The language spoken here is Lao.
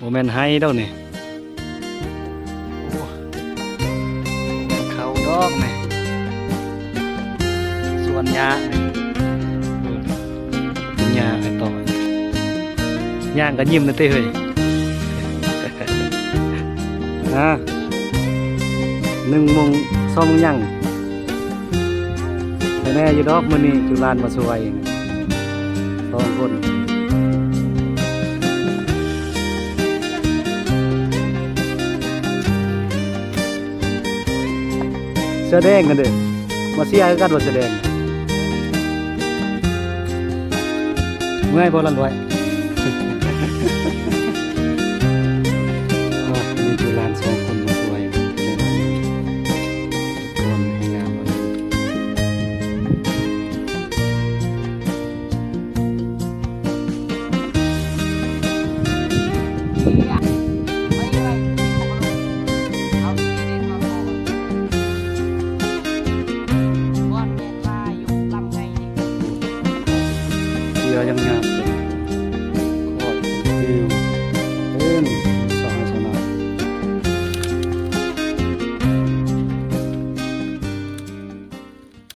ບໍ່ແມ່ນໄຮ່ດອກນີ້ ໂອ້ ບໍ່ແມ່ນເຂົ້າດອກນີ້ ສວນຫຍ້ານີ້ ຫຍ້າໄອ້ຕອຍ ຍ່າງກະຍິ້ມນະຕິເຮີ້ຍ ນະ ໜຶ່ງໂມງ ສອງໂມງຍັງ ແຕ່ແນ່ຢູ່ດອກ ມື້ນີ້ຈຸລານມາຊ່ວຍ ສອງຄົນ ເສື້ອແດງຫັ້ນເດ້ ມາເຊຍຄືກັນວ່າເສື້ອແດງ ເມື່ອຍບໍ່ລະລວຍ? ໂອ້ຍ ມີຈຸລານສອງຄົນມາຊ່ວຍ ຄວາມໃຫ້ງາມ ເສື້ອຍັງງາມ.